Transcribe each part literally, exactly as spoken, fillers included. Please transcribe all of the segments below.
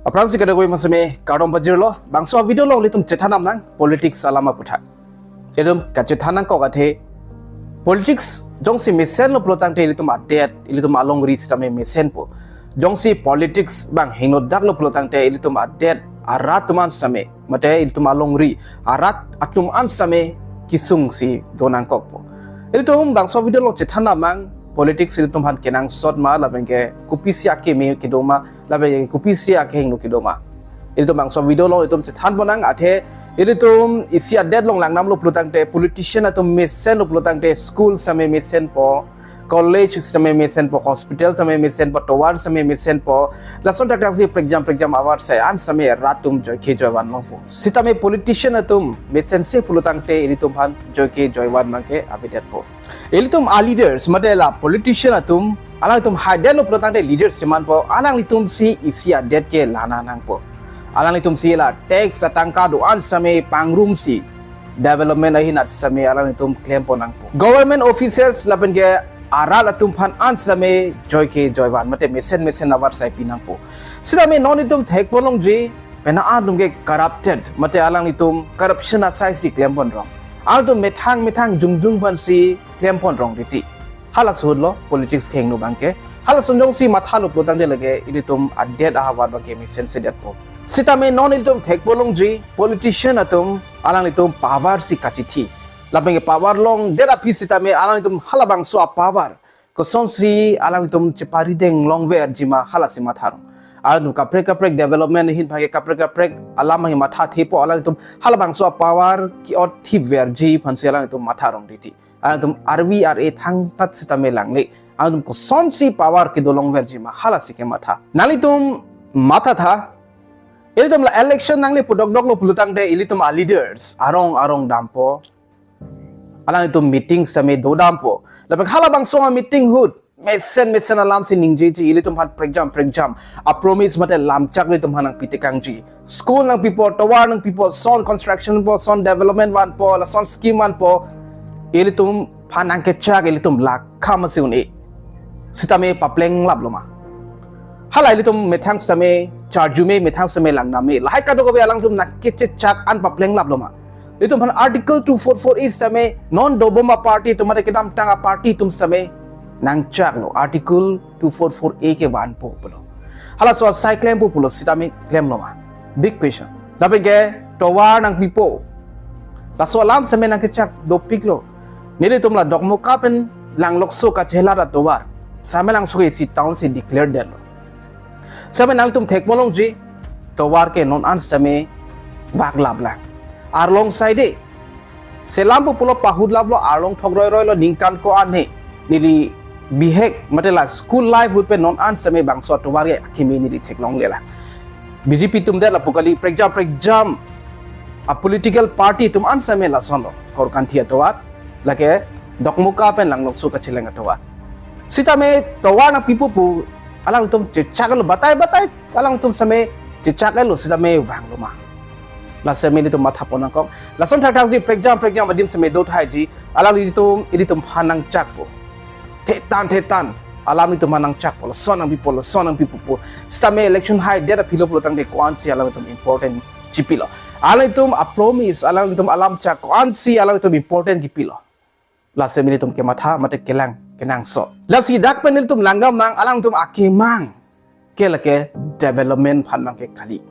Aphrangsi kadokave amen seme kardom pajirlo, bangso video along ilitum chethan damnang politics alam aputhak. Ilitum kachethan nangkok athe politics jongsi mesenlo pulotangte ilitum adet, ilitum alongri sitame mesenpo. Jongsi politics bang hengnodaklo pulotangte ilitum adet arat atum an sitame, mate ilitum alongri arat atum an sitame kesungsi do nangkokpo. Ilitum bangso video along chethan damnang politics ilitum aphan kenangsot ma, lapen ke kopisi akeme kedo ma, lapen ke kopisi akehingno kedo ma. Ilitum bangso video along ilitum chethan ponnang athe ilitum isi adet along langdamlo pulotangte politician atum mesenlo pulotangte school sitame mesenpo, college sitame mesenpo, hospital sitame mesenpo, tovar sitame mesenpo, lason thakthak si prekjam prekjam avarsai an sitame rat atum joike joivan longpo. Sitame politician atum mesense pulotangte ilitum aphan joike joivan abangke avedetpo. Ilitum aleaders, mate la politician atum, alangtum haidenlo pulotangte leaders chemanpo, alanglitumsi isi adet ke lana nangpo. Alanglitumsi la tax atangka do-an sitame pangrumsi development ahin at sitame alanglitum klempon nangpo. Government offices lapen ke arat atum aphan an sitame joike joivan, mate mesen mesen avarsai pi nangpo. Sitame non itum thekpon longji, penang atum ke corrupted, mate alanglitum corruption asai si klempon rong. Alangtum methang methang jongjong aphansi klempon rong titi. Halaso ahutlo politics kehingno abangke. Halason jongsi mathalo pulotangte lake ilitum adet ahavar abangke mesensedetpo. Sitame non ilitum thekpon longji politician atum alanglitum power si kachithi. Lapen ke power longdet aphi sitame alanglitum halabangso apower kosonsi alanglitum cheparideng longverji ma halasi matharong. Alangtum kaprek kaprek development ahin abangke kaprek kaprek alam ahin mathathepo, alanglitum halabangso apower ke-ot thipverji aphansi alanglitum matharong titi. Alangtum arvi ar-e thangtat sitame langle. Alangtum kosonsi power kedo longverji ma halasi kematha. Nanglitum mathatha. Ilitum la election nangle pu dokdoklo pulotangte ilitum aleaders arong arong dampo. Alangtum meeting sitame dodampo. Lapen halabangso ameeting ahut mesen mesen alamsi ningjeji, ilitum aphan prekjam prekjam apromise mate lamchak ilitum aphan nangpitekangji. School nangpipo, tovar nangpipo, lason construction po, lason development vanpo, lason scheme vanpo. Ilitum aphan nangkechak ilitum lakham asi un-e. Sitame paplenglaplo ma? Hala ilitum methang sitame charjume, methang sitame langdamme. Lahai kadokave alangtum nangkechechak an paplenglaplo ma? Ilitum aphan Article two four four A sitame non dobom aparty atum mate kedamtang aparty atum sitame nangchaklo. Article two four four A ke vanpo pulo. Halaso asai klempo pulo sitame klemlo ma? Big question. Lapen ke tovar nangpipo. Laso alam sitame nangkechak dopiklo. Nelitum la Dokmoka pen Langlokso kachelat atovar Samelangso ke isi town si declare detlo. Sitame nangtum thekpon longji, tovar ke non an sitame vaklaplang. Arlong saide. Selam pu pulo pahutlaplo, arlong thok roiroilo, ningkan ko-an he neli bihek mate la school life ahut pen non an sitame bangso atovar ke akimi neli theklonglelang. B J P atum det lapu kali, prekjam prekjam a political party atum an sitame lasonlo. Korkanthi atovar, lake Dokmoka pen Langlokso kacheleng atovar. Sitame tovar nangpipo pu alangtum chechaklo, batai batai alangtum sitame chechaklo, sitame vanglo ma? La sitame ilitum mathapon nangkok. Lason thakthaksi prekjam prekjam adim sitame dothaiji, alanglitum ilitum aphan nangchakpo. Thetan thetan alanglitum aphan nangchakpo, lason nangpipo, lason nangpipo pu. Sitame election haidet aphilo pulotangte ko-ansi alanglitum important chipilo? Alanglitum apromise, alanglitum alamchak ko-ansi alanglitum important kipilo? La sitame ilitum kematha mate kelang kenangsot. Lasi dak pen ilitum langdamnang, alangtum akemang ke lake development aphan abangke kali.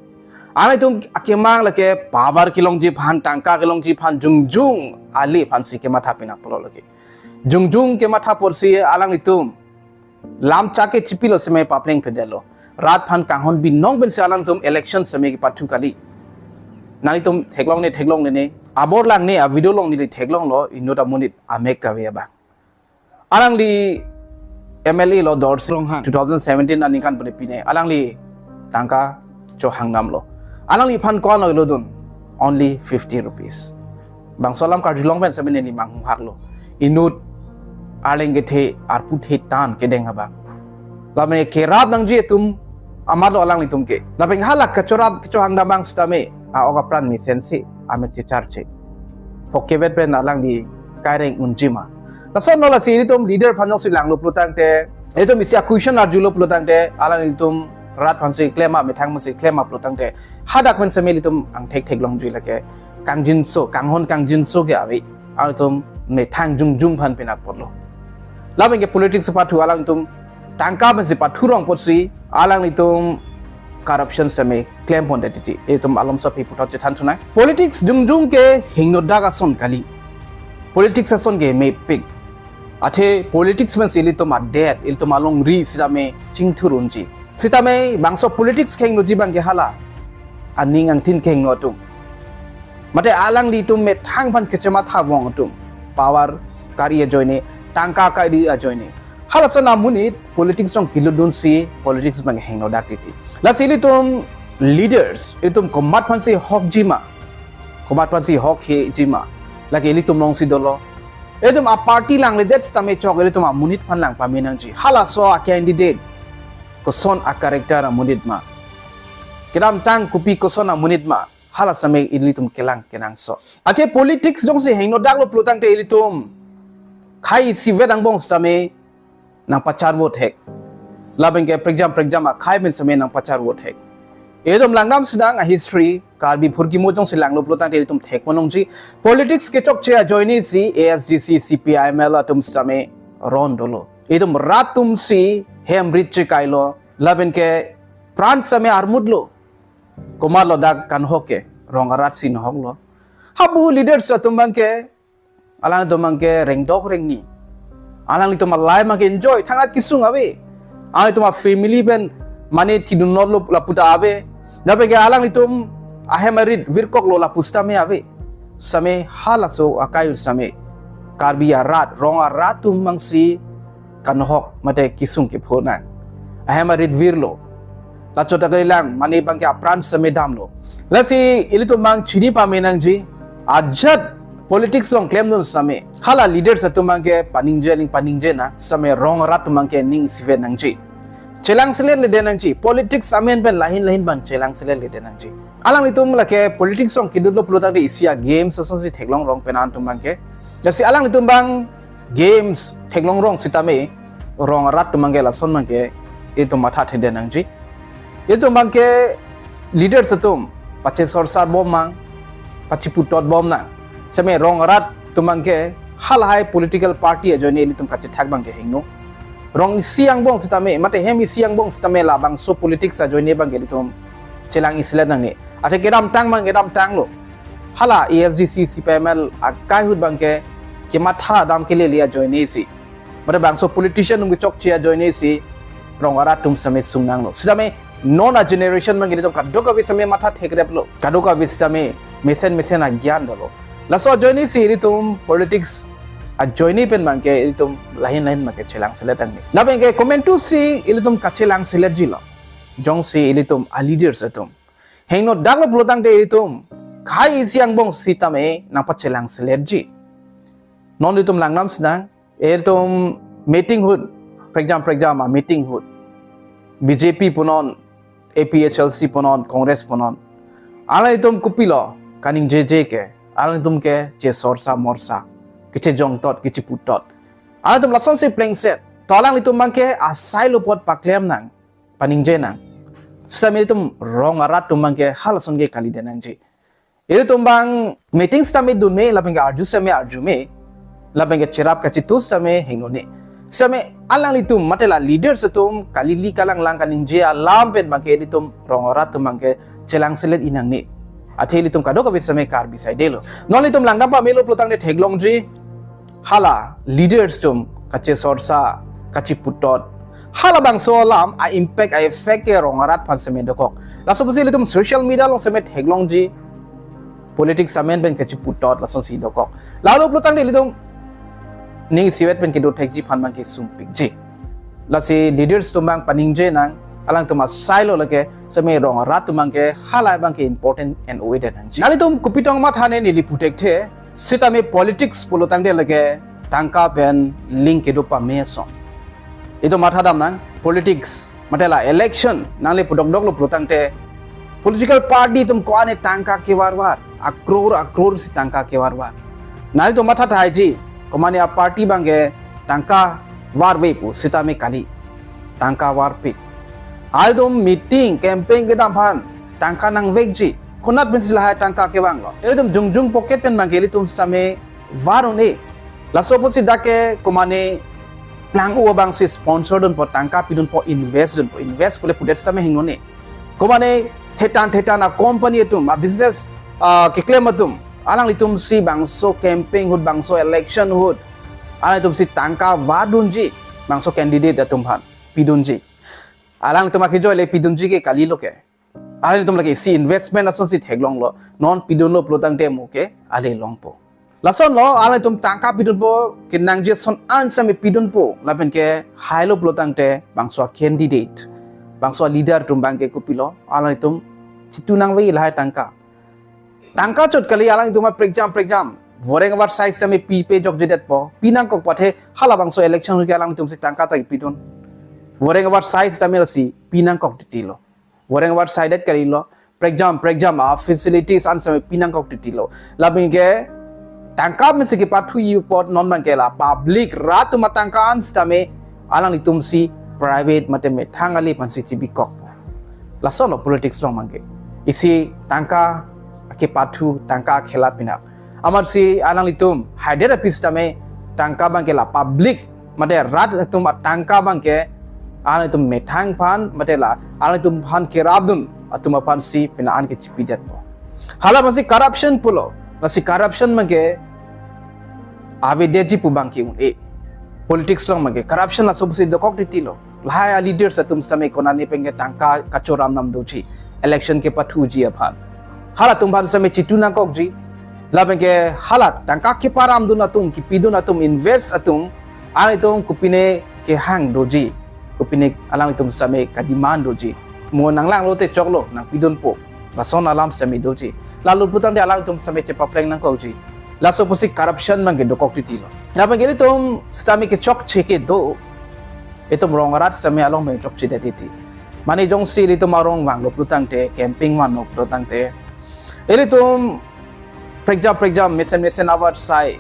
Alangtum akemang lake power kelongji aphan, tangka kelongji aphan, jongjong ale aphansi kematha pinang pulo lake. Jongjong kematha apotsi alanglitum lamchak ke chipilo sitame paplengpedetlo. Rat aphan kanghon binong pensi alangtum election sitame kepathu kali. Nanglitum theklongne, theklongne ne. Abor langne, a video along neli theklonglo, inut amonit amek kave abang. Alangli M L A lo Dorsing Ronghang, two thousand seventeen aningkan pune pine. Alangli tangka chohangdamlo. Alangliphan ko-an oilo dun? Only fifty rupees. Bangso alam karjulong pen sitame neli manghunghaklo. Inut arleng kethe, arpu the tan kedeng abang. Lame kerap nangji atum amatlo alanglitum ke. Lapen hala kachorap kachohangdam abang sitame a-ok apran mesense, amek checharche. Phokkevet pen alangli kaireng unji ma? Lasonlo, lasi ilitum leader aphan jongsi langlo pulotangte, ilitum isi a-question arjulo pulotangte, alanglitum rat aphansi klem ma, methang aphansi klem ma pulo tangte, hadak pen seme ilitum angthek theklongji lake kangjinso, kanghon kangjinso ke ave. Atum methang jongjong aphan pen apotlo. Lapen ke politics apathu alangtum tangka pensi pathu rong apotsi alanglitum corruption seme klem pondet titi. Itum alomso aphi puthot chethan sunang. Politics jongjong ke hingno dak ason kali. Politics ason ke mepik. Athe politics pensi ilitum adet, ilitum alongri sitame chingthur unji. Sitame bangso politics kehingnoji abang ke hala aning angthin kehingno atum. Mate alanglitum methang aphan kechematha vong atum. Power kari ajoine, tangka kari ajoine. Halason amonit politics along kelutdunsi politics abang hingno dak titi. Lasi ilitum leaders, ilitum komat aphansi hokji ma, komat aphansi hok heji ma, lake ilitum alongsi dolo. Ilitum aparty langledet sitame chok ilitum amonit aphan lang pame nangji. Halaso acandidate koson, acharacter amonit ma, kedamtang kopi koson amonit ma, hala sitame ilitum kelang kenangsot. Athe politics jongsi hingno daklo pulo tangte ilitum khei isivet angbong sitame nangpacharvo thek. Lapen ke prekjam prekjam akhei pen sitame nangpacharvo thek. Itum langdam sinang ahistory, Karbi phurkimo jongsi langlo pulo tangte itum thek ponlongji. Politics kechokche ajoinesi A S D C, C P I M L atum sitame ron dolo. Itum rat atumsi hem rit chekailo. Lapen ke pran sitame armutlo. Komatlo dak kanhok ke, rong arat si nahoklo. Hapu leaders atum abang ke, alangtum abang ke rengdok rengni. Alanglitum alai abang ke enjoy, thangnat kesung ave. Alanglitum afamily pen mane thidun notlo lapu ta ave. Lapen ke alanglitum ahem arit virkoklo lapu sitame ave. Sitame halaso akai sitame Karbi arat, rong arat atum abangsi kanhok mate kesung kepho nang. Ahem arit virlo. Lachot ta kalilang, mane abang ke apran sitame damlo. Lasi ilitum abang chini pame nangji, ajat politics along klemdun sitame hala leaders atum abang ke paningje aling paningje nang, sitame rong arat atum abang ke ning isivet nangji. Chelangselet ledet nangji, politics amen pen lahin lahin abang chelangselet ledet nangji. Alanglitum lake politics along kelutlo pulo tangte isi a-games asonsi theklong rong pen an atum abang ke. Lasi alanglitum abang games theklong rong sitame rong arat atum abang ke lason abang ke itum matha thedet nangji. Itum abang ke leaders atum pachesorsa bom nang, pacheputot bom nang. Sitame rong arat atum abang ke halahai political party ajoine ilitum kachethak abang ke hingno. Rong isi angbong sitame, mate hem isi angbong sitame labangso politics ajoine abang ke ilitum chelang isilet nangne. Athe kedamtang abang kedamtanglo. Hala A S D C, C P I M L akai ahut abang ke kematha dam kelele ajoinesi, mate bangso politician atum kechokche ajoinesi rong arat atum sitame sung nanglo. Sitame non a-generation abang ke ilitum kadokave sitame matha thekreplo. Kadokave sitame mesen mesen agyan dolo. Laso ajoinesi ilitum politics ajoine pen abang ke ilitum lahin lahin abang ke chelangselet nangne. Lapen ke komantusi ilitum kachelangseletjilo. Jongsi ilitum a-leaders atum hingno daklo pulo tangte ilitum khei isi angbong sitame nangpachelangseletji. Non itum langdam sinang, itum meeting ahut, prekjam prekjam a-meeting ahut, B J P punon, A P H L C punon, Congress punon, alanglitum kopilo kaningjeje ke, alanglitum ke chesorsa morsa, kechejongtot, kecheputot. Alanglitum lasonsi plengset. To alanglitum abang ke asailo apot paklem nang, paningje nang. Sitame itum rong arat atum abang ke halason ke kalidet nangji. Itum abang meeting sitame dunme, lapen ke arju sitame arjume, lapen ke cherap kachethu sitame hingnone. Sitame alanglitum mate la leaders atum kalili kalanglang kaningje alam pen abang ke itum rong arat atum abang ke chelangselet-i nangne. Athe ilitum kadokave sitame Karbi saidelo. Non itum langdam pamelo pulo tangte theklongji, hala leaders atum kachesorsa, kacheputot, halabangso alam a-impact, a-effect ke rong arat aphan sitame dokok. Laso pusi ilitum social media along sitame theklongji, politics amen pen kacheputot lasonsi dokok. Lalo pulo tangte ilitum ning isivet pen kedo thekji aphan abang ke sungpikji. Lasi leaders atum abang paningje nang, alangtum asailo lake sitame rong arat atum abang ke halahai abang ke important and owe det nangji. Nanglitum kopi tong matha ne neli pu thekthe, sitame politics pulo tangte lake tangka pen link kedo pame ason. Itum matha dam nang, politics mate la election nangli pu dokdoklo pulo tangte political party atum ko-an ne tangka kevarvar, a-crore a-crore si tangka kevarvar. Nanglitum matha thaiji, komatne a-party abang ke tangka varve pu, sitame kali, tangka varpik. Alangtum meeting, campaign kedam aphan tangka nangvekji. Konat pensi lahai tangka kevanglo? Ilitum jongjung pocket pen abangke ilitum sitame vang un-e. Laso apotsi dak ke komane plang-o abangsi sponsor dunpo, tangka pidunpo, invest dunpo, invest pule pudet sitame hingno ne. Komane thetan thetan a-company atum, a-business, ah, keklem atum, alanglitumsi bangso campaign ahut, bangso election ahut alanglitumsi tangka vangdunji, bangso candidate atum aphan pidunji. Alangtum akejoi le pidunji ke kalilo ke. Alangtum lake isi investment asonsi theklonglo. Non pidunlo pulotangte mo ke ale longpo. Lasonlo, alangtum tangka pidunpo kenangji ason an sitame pidunpo. Lapen ke hailo pulotangte bangso candidate, bangso leader atum abangke kopilo, alangtum chitu nangvai lahai tangka. Tangka chot kali, alangtum a prekjam prekjam voreng avar sai sitame pi pejokjedetpo. Pi nangkok pathe, halabangso election ke alangtumsi tangka ta kepidun. Voreng avar sai sitame lasi pi nangkok titilo. Voreng avar saidet kalilo. Prekjam prekjam a-facilities an sitame pi nangkok titilo. Lapen ke tangka pensi kepathu apot non abangke la public rat atum atangka an sitame alanglitumsi private mate methang ale aphansi chibikokpo. Lasonlo politics along abangke. Isi tangka kepathu, tangka khela pinak. Amatsi alanglitum haidet aphi sitame tangka abangke la public mate rat atum atangka abangke alanglitum methang aphan mate la alanglitum aphan kerapdun atum aphansi pina an kechipidetpo. Hala aphansi corruption pulo. Lasi corruption abangke avedetji pu abangke un-e. Politics along abangke corruption laso apotsi dokok titilo. Lahai a-leaders atum sitame konane penke tangka kachoram nam doji, election kepathuji aphan. Halatum aphan sitame chitu nangkokji. Lapen ke hala tangka keparamdun atum, kepidun atum, invest atum, alangtum kopine kehang doji, kopine alangtum sitame ka-demand doji. Mo nanglanglote choklo, nangpidunpo. Lason alam sitame doji. Lalo pulotangte alangtum sitame chepapleng nangkokji. Laso apotsi corruption abangke dokok titilo. Lapen ke ilitum sitame kechokche kedo, itum rong arat sitame along pen chokchedet titi. Mane jongsi ilitum arong vanglo pulotangte, campaign vanlo pulotangte, ilitum prekjam prekjam, mesen mesen avar sai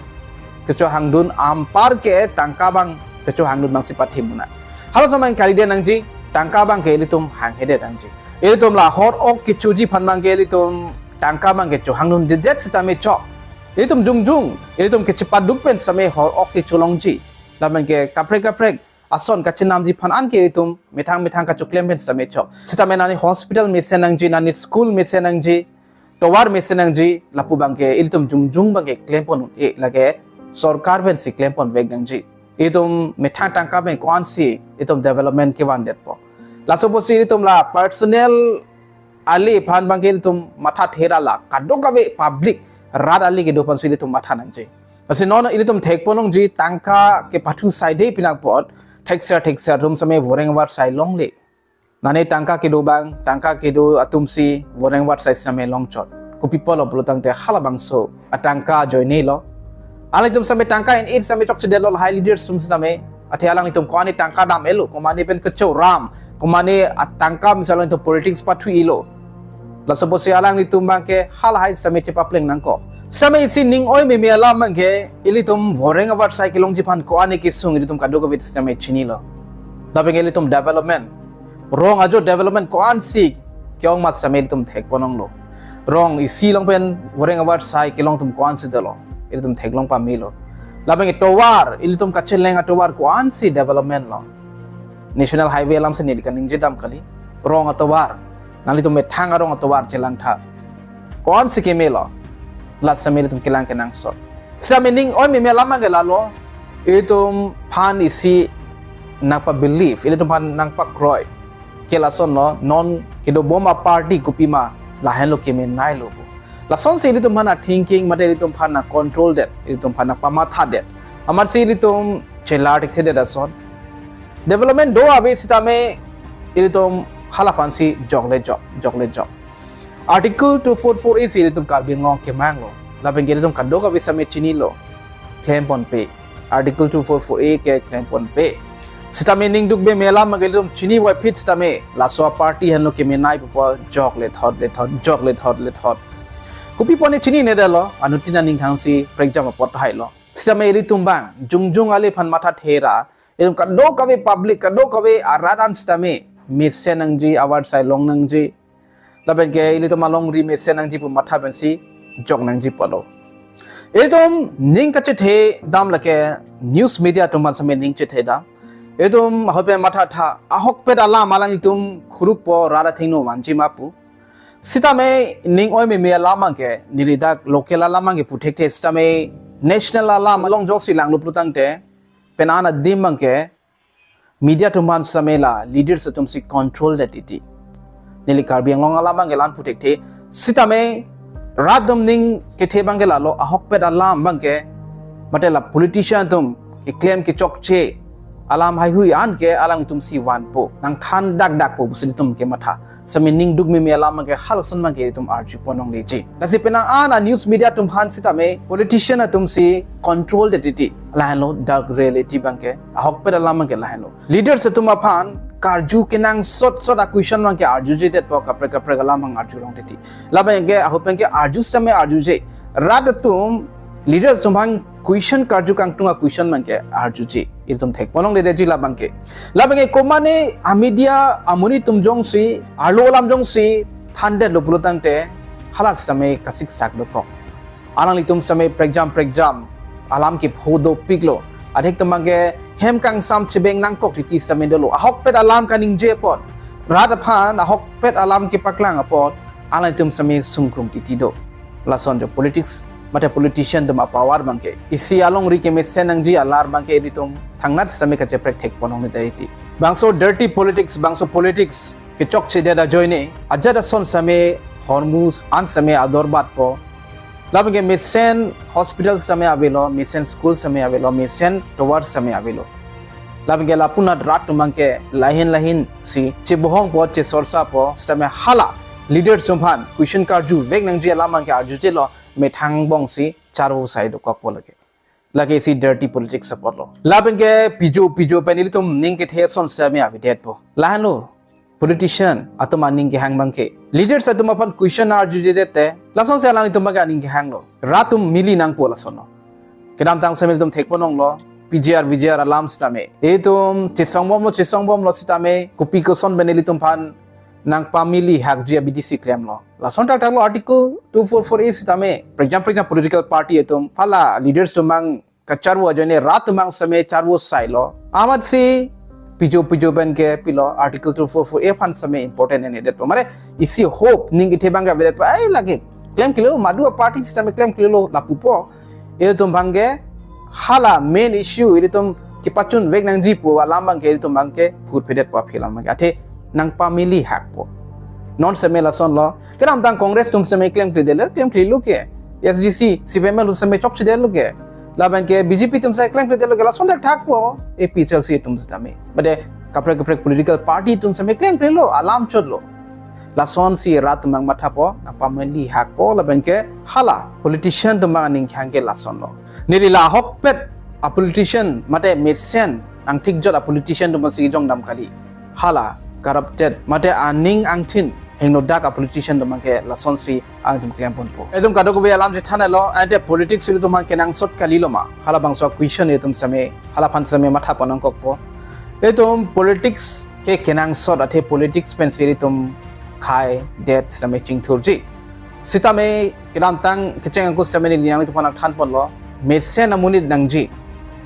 kechohangdun anpar ke tangka abang kechohangdun abangsi pathimuna. Halaso abang kalide nangji, tangka abangke ilitum hanghedet nangji. Ilitum la hor ok kechoji aphan abangke ilitum tangka abangke chohangdundedet sitame chok. Ilitum jongjung, ilitum kechepaduk pen sitame hor ok kecholongji. Lapen ke kaprek kaprek ason kachinamji aphan anke ilitum methang methang kachoklem pen sitame chok. Sitame nani hospital mesen nangji, nani school mesen nangji, tovar mesen nangji, lapu abangke ilitum jongjung abangke klempon un-e, lake sorkar pensi klemponvek nangji. Itum methang tangka pen ko-ansi itum development kevangdetpo. Laso apotsi ilitum la personal ale aphan abangke ilitum matha thera, la kadokave public rat ale kedo aphansi ilitum matha nangji. Lasi non ilitum thekponlongji, tangka kepathu saide pinak apot thekser thekser atum sitame voreng avar sai longle. Nane tangka kedo abang, tangka kedo atumsi voreng avar sai sitame longchot. Kopi apotlo pulotangte halabangso atangka ajoinelo. Alangtum sitame tangka in-e sitame chokchedetlo lahai leaders atum sitame. Athe alangtum ko-an tangka dam-elo, komane pen kechoram, komane atangka misa alangtum politics pathu-ilo. Laso apotsi alanglitum abangke halahai sitame chepapleng nangkok. Sitame isi ning oi meme alam abangke, ilitum voreng avar sai kelongji aphan ko-an kesung ilitum kadokave sitame chinilo. Lapen ke ilitum development, rong ajo development ko-ansi ke-ong ma sitame ilitum thekponlonglo. Rong isi along pen voreng avar sai kelong atum ko-ansi dolo, ilitum theklong pamelo. Lapen ke tovar, ilitum kacheleng atovar ko-ansi development lo. National Highway alamsi neli kaningjedam kali. Rong atovar, nanglitum methang arong atovar chelangtha, ko-ansi kemelo, la sitame ilitum kelang kenangsot. Sitame ning oi meme alam abangke lalo, ilitum aphan isi nangpa-believe, ilitum aphan nangpakroi. Ke lasonlo, non kedobom a-party kopima lahenlo kemenailo pu. Lasonsi ilitum aphan a-thinking mate ilitum aphan nang-controldet, ilitum aphan nangpamathadet. Amatsi ilitum chelar thekthedet ason. Development do ave sitame ilitum hala aphansi jokle jok, jokle jok. Article two four four A si ilitum Karbi Anglong kemanglo. Lapen ke ilitum kadokave sitame chinilo. Klemponpe. Article two four four A ke klemponpe. Sitame ning dukbe mela ma ke ilitum chinivoiphit sitame laso a-party henlo kemenai pupo, jokle thot le thot, jokle thot le thot. Kopi apotne chininedetlo, anuttin aning hangsi prekjam apot hailo. Sitame ilitum abang jongjung ale aphan matha thera, ilitum kadokave public, kadokave arat an sitame mesen nangji, award sai long nangji. Lapen ke ilitum alongri mesen nangji pu matha pensi jok nangji pulo. Ilitum ning kachethe dam lake news media atum aphan sitame ning chethe dam. Ilitum ahokpet matha tha, ahokpet alam alanglitum khuruk po, rat athengno vanji ma pu. Sitame ning oi meme alam abangke, neli dak local alam abangke pu thekthe, sitame national alam along jongsi langlo pulotangte, pen an adim abangke, media atum aphan sitame la leaders atum si control det titi. Neli Karbi Anglong alam abangke la-an pu thekthe. Sitame rat atum ning kethe abangke lalo, ahokpet alam abangke, mate la politician atum keklem kechokche alam haihui an ke alangtum si vanpo, nangthan dakdakpo pusi ilitum kematha. Sitame ning duk meme alam abangke halason abangke ilitum arju pon longleji. Lasi penang an a news media atum aphan sitame politician atum si control det titi. Lahenlo dark reality abangke, ahokpet alam abangke lahenlo. Leaders atum aphan karju kenangsot sot a question abangke arjuje detpo, kaprek kaprek alam abang arju long titi. Labangke ahut abangke arju sitame arjuje. Rat atum leaders atum aphan question karju kangtung a question abangke arjuje. Ilitum thek pon longledetji labangke. Labangke komane a media amonit atum jongsi, arlo alam jongsi thandetlo pulotangte, hala sitame kasiksak dokok. Alanglitum sitame prekjam prekjam alam kepho dopiklo. Adhek atum abangke hem kangsam chebeng nangkok titi sitame dolo. Ahokpet alam kaningje apot, rat aphan ahokpet alam kepaklang apot, alangtum sitame sungkrung titi do. Lason jo politics, mate politician atum a power abangke. Isi alongri kemesen nangji alar abangke ilitum thangnat sitame kacheprek thek pon longle titi. Bangso dirty politics, bangso politics kechokche det ajoine, ajat ason sitame hormu an sitame ador batpo. Labangke mesen hospital sitame avelo, mesen school sitame avelo, mesen tovar sitame avelo. Labangke lapu-an rat atum abangke lahin lahin si chebohongpo, chesorsapo, sitame hala leaders atum aphan question karjuvek nangji alam abangke arjujelo, methang bongsi charvo sai dokokpo lake. Lake isi dirty politics apotlo. Labangke pijo pijo pen ilitum ning kethe ason sitame avedetpo. Lahenlo politician atum aning kehang abangke. Leaders atum aphan question arjuje det te, lasonsi alanglitum abangke aning kehanglo. Rat atum mili nangpo lasonlo. Kedamtang sitame ilitum thek pon longlo, P G R, V G R alam sitame. Itum chesongbomlo, chesongbomlo sitame, kopi koson pen ilitum aphan nangpamili hakji abidi si klemlo. Lason thakthaklo Article two four four A sitame. Prekjam prekjam political party atum, hala leaders atum abang kacharvo ajoine rat atum abang sitame charvo sailo. Amatsi pijo pijo pen ke pilo Article two four four A aphan sitame important ene detpo. Mane isi hope ning kethe abangke avedetpo. Ai lake klemklelo, madu a party sitame klemklelo lapupo. Ilitum abangke hala main issue ilitum kepachunvek nangji pu alam abangke ilitum abangke phurphedetpo aphi alam abangke. Athe nangpamili hakpo. Non sitame lasonlo. Kedamtang Congress atum sitame klemkledetlo, klemklelo ke. S D C, C P M L atum sitame chokchedetlo ke. Labangke B J P atum sitame klemkledetlo ke, lason thakthakpo. A P H L C atum sitame. Mate kaprek kaprek political party atum sitame klemklelo, alam chotlo. Lasonsi rat atum abang mathapo, nangpamili hakpo, labangke hala politician atum abang aning kehang ke lasonlo. Neli la ahokpet a politician, mate mesen nangthikjot a politician atum aphansi jongdam kali. Hala corrupted, mate aning angthin hingno dak a politician atum abangke lasonsi alangtum klemponpo. Itum kadokave alam chethanlo, ante politics ilitum abang kenangsot kalilo ma. Halabangso question itum sitame, halaphan sitame matha pon nangkokpo. Itum politics ke kenangsot, athe politics pensi ilitum khaidet sitame chingthurji. Sitame kedamtang kecheng angku sitame neli nanglitum aphan thanponlo. Mesen amonit nangji.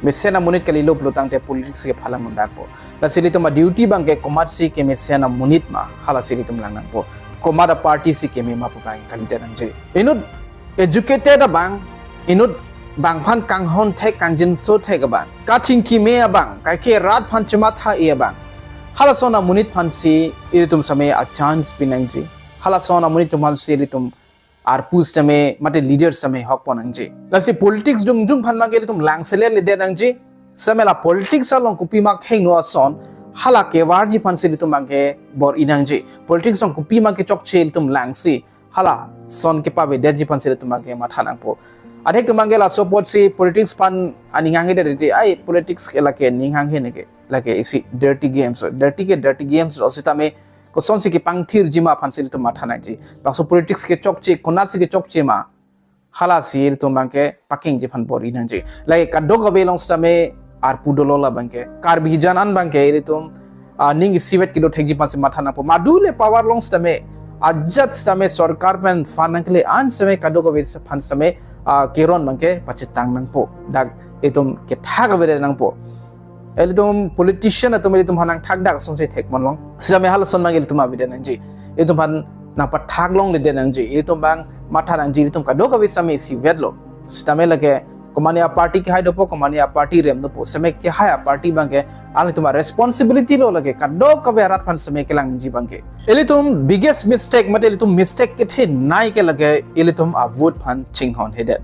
Mesen amonit kalilo pulotangte politics ke phalang undakpo. Lasi ilitum a duty abangke komatsi kemesen amonit ma, halasi ilitum lang nangpo. Komat a party si keme ma pu abang kalidet nangji. Inut educated abang, inut bangphan kanghon thek, kangjinso thek abang, kachingkime abang, kaike rat aphan chematha-e abang, halason amonit aphansi ilitum sitame a chance pi nangji. Halason amonit atum aphansi ilitum arpu sitame, mate leader sitame hok pon nangji. Lasi politics jongjong aphan abangke ilitum langselet ledet nangji. Sitame la politics along kopi ma khengno ason, hala kevarji aphansi ilitum abangke bor-i nangji. Politics along kopi ma kechokche ilitum langsi, halason kepavedetji aphansi ilitum abangke matha nangpo. Adhek atum abangke laso apotsi politics aphan aning hanghedet titi, ai politics ke lake ning hanghe neke, lake isi dirty games. Dirty ke dirty games lo, sitame kosonsi kepangthirji ma aphansi ilitum matha nangji. Bangso politics kechokche, konatsi kechokche ma, halasi ilitum abangke pakengji aphan bor-i nangji. Lake kadokave along sitame arpu dolo labangke. Karbi hijan an abangke ilitum ah, ning isivet kedo thekji aphansi matha nangpo. Madule power along sitame, ajat sitame sorkar pen fund nangkele an sitame kadokave aphan sitame, ah, keron abangke pachethang nangpo. Dak itum kethak avedet nangpo. Ilitum politician atum ilitum aphan nangthakdak asonsi thekponlong. Sitame halason abang ilitum avedet nangji. Ilitum aphan nangpathak longledet nangji. Ilitum abang matha nangji, ilitum kadokave sitame isivetlo. Sitame lake komatne aparty kehai dopo, komatne aparty rem dopo. Sitame kehai aparty abangke alanglitum aresponsibility lo lake kadokave arat aphan sitame kelang nangji abangke. Ilitum biggest mistake, mate ilitum mistake kethenei ke lake ilitum avote aphan chinghonhedet.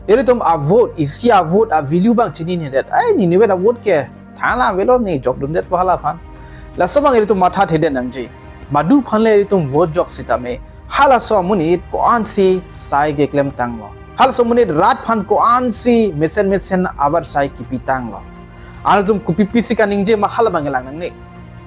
Ilitum avote, isi avote avalue abang chininhedet. Ai, nelivet avote ke than avedetlo, ne jokdundetpo hala aphan. Laso abang ilitum mathathedet nangji. Madu aphan le ilitum vote jok sitame, halaso amonit ko-ansi sai keklemtanglo? Halaso amonit rat aphan ko-ansi mesen mesen abar sai kipitanglo? Alanglitum kopipisi kaningje ma hala abang lang nangne.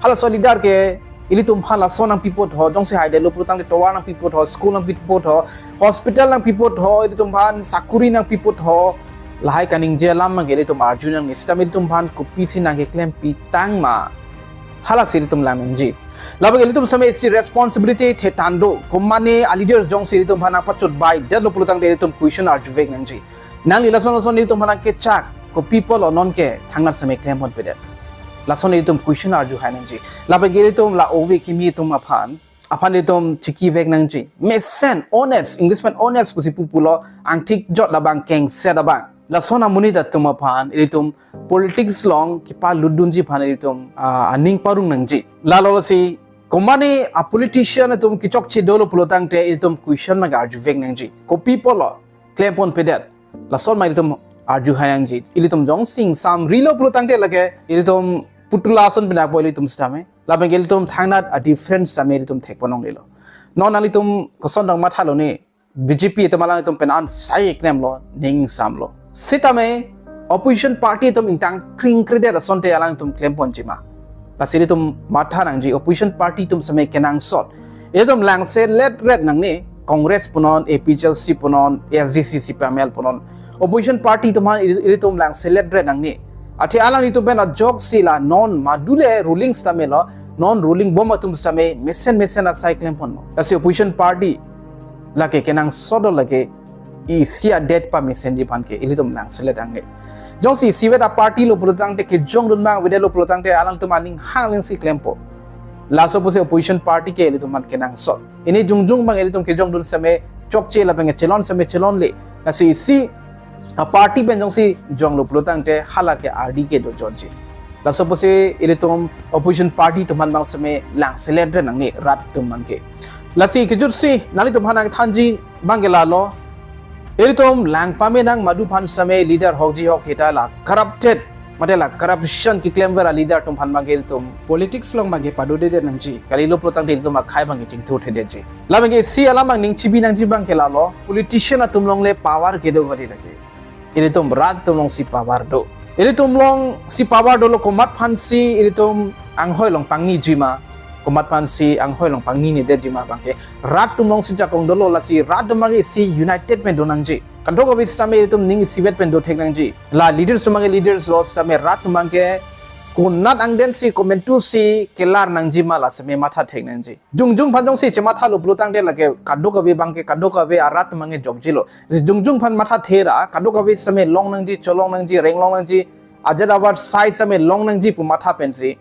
Halaso leader ke ilitum aphan laso nangpipo tho, jongsi haidetlo pulotangte tovar nangpipo tho, school nangpipo tho, hospital nangpipo tho, ilitum aphan sakuri nangpipo tho, lahai kaningje alam abangke ilitum arju nangne. Sitame ilitum aphan kopisi nangkeklempitang ma, halasi ilitum lang nangji. Labang ilitum sitame isi responsibility thethan do. Komatne a-leaders jongsi ilitum aphan nangpachotbaidetlo pulotangte ilitum question arjuvek nangji. Nangli lason lason ilitum aphan nangkechak, kopi apotlo nonke thangnat sitame klemponpedet? Lason ilitum question arjuhai nangji. Labang ilitum la ove kimi atum aphan, aphan ilitum chikivek nangji. Mesen, honest, English pen honest pusi pupulo, angthik jot labang, kengset labang. Lason amonit atum aphan ilitum politics along kepalutdunji aphan ilitum, ah, aning parong nangji. Lalo lasi komatne a-politician atum kechokche dolo pulotangte ilitum question abang arjuvek nangji. Kopi apotlo klemponpedet? Lason abang ilitum arjuhai nangji. Ilitum jongsi ingsamrilo pulotangte lake ilitum putula ason pinakpo ilitum sitame. Labang ilitum thangnat a-difference sitame ilitum thekponlonglelo. Non nanglitum koson dang mathalo ne, B J P atum alanglitum pen an sai klemlo, ning ingsamlo. Sitame opposition party atum ingtang kringkredet asonte alanglitum klemponji ma? Lasi ilitum matha nangji, opposition party atum sitame kenangsot. Ilitum langseletret nangne, Congress punon, A P H L C punon, S D C, C P I M L punon. Opposition party atum aphan ili-, ilitum langseletret nangne. Athe alanglitum pen ajoksi la non madule ruling sitamelo, non ruling bom atum sitame mesen mesen asai klemponlo. Lasi opposition party lake kenangsot do lake isi adet pamesenji aphan ke ilitum langselet nangne. Jongsi isivet a-party lo pulotangte, kejongdun abang avedetlo pulotangte alanglitum aning hang alingsi klempo. Laso pusi opposition party ke ilitum aphan kenangsot. Ili jongjong abang ilitum kejongdun sitame chokche, lapen kechelon sitame chelonle. Lasi isi a-party pen jongsi jonglo pulotangte hala ke ardi kedo jonji. Laso pusi ilitum opposition party atum aphan abang sitame langseletret nangne rat atum abangke. Lasi kejutsi nanglitum aphan nangthanji abangke lalo. Ilitum lang pame nang, madu aphan sitame leader hokji hokheta la corrupted, mate la corruption keklemver a-leader atum aphan abangke ilitum politics along abangke padodedet nangji. Kalilo pulotangte ilitum akhei abangke chingthurdedetji. Labangke isi alam abang ning chibi nangji abangke lalo, politician atum along le power kedo kali lake. Ilitum rat atum alongsi power do. Ilitum alongsi power dolo, komat aphansi ilitum anghoi along pangniji ma, komat aphansi anghoi along pangninedetji ma abangke rat atum alongsi jakong dolo. Lasi rat atum abangke isi united pen do nangji. Kadokave sitame ilitum ning isivet pen do thek nangji. La leaders atum abangke leaders lo sitame rat atum abangke konat angdensi, komantusi kelar nangji ma, la sitame matha thek nangji. Jongjong aphan jongsi chemathalo pulotangte lake kadokave abangke, kadokave arat atum abangke jokjilo. Jongjong aphan mathathe ra, kadokave sitame long nangji, cholong nangji, renglong nangji, ajat avar sai sitame long nangji pu matha pensi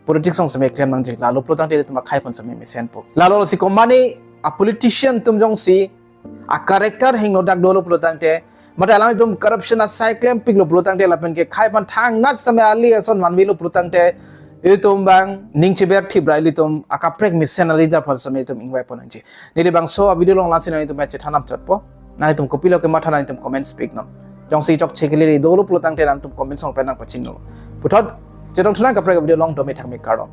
politics along sitame klem nangji. Lalo pulotangte ilitum akhei aphan sitame mesenpo. Lalo lasi komatne a-politician atum jongsi a-character hingnodak dolo pulotangte, mate alanglitum corruption asai klempiklo pulotangte lapen ke akhei aphan thangnat sitame ali ason vanvelo pulotangte, ilitum abang ning cheber thip ra ilitum akaprek mesen a-leader aphan sitame ilitum ingvaipon nangji. Neli bangso a-video along lasi nanglitum pen chethan nangchotpo. Nanglitum kopilo kematha nanglitum comment speak non. Jongsi chokche kelele dolo pulotangte nangtum comment along pen nangpachinilo. Puthot chetongthu nang kaprek video along, dome thakme, kardom.